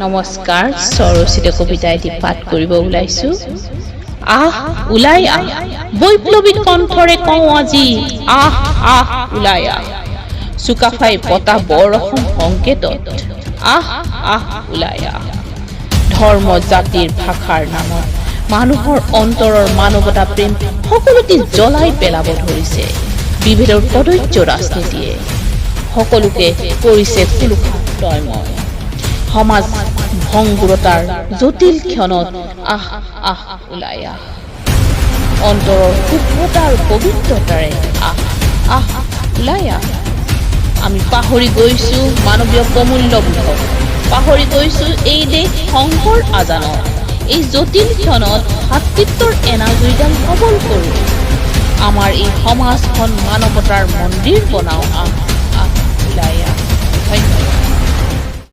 নমস্কাৰ। স্বৰচিত কবিতা এটি পাঠ কৰিব ওলাইছো। আহ, ওলাই আহ, বৈপ্লৱিক কণ্ঠৰে কওঁ আজি, আহ আহ, ওলাই আহ। চুকাফাই পতা বৰ অসম সংকেতত আহ আহ, ওলাই আহ। ধৰ্ম, জাতিৰ, ভাষাৰ নামত মানুহৰ অন্তৰৰ মানৱতা, প্ৰেম সকলোটি জ্বলাই পেলাব ধৰিছে বিভেদৰ কদৰ্য ৰাজনীতিয়ে। সকলোকে কৰিছে তই মই। সমাজ ভংগুৰতাৰ জটিল ক্ষণত আহ আহ, ওলাই আহ। অন্তৰৰ শুভ্ৰতা আৰু পবিত্ৰতাৰে আহ আহ, ওলাই আহ। আমি পাহৰি গৈছো মানৱীয় প্ৰমূল্যবোধক, পাহৰি গৈছো এই দেশ শংকৰ আজানত। এই জটিল ক্ষণত ভাতৃত্বৰ এনাজৰীডাল সবল কৰোঁ। আমাৰ এই সমাজখন মানৱতাৰ মন্দিৰ বনাওঁ। আহ আহ, ওলাই আহ।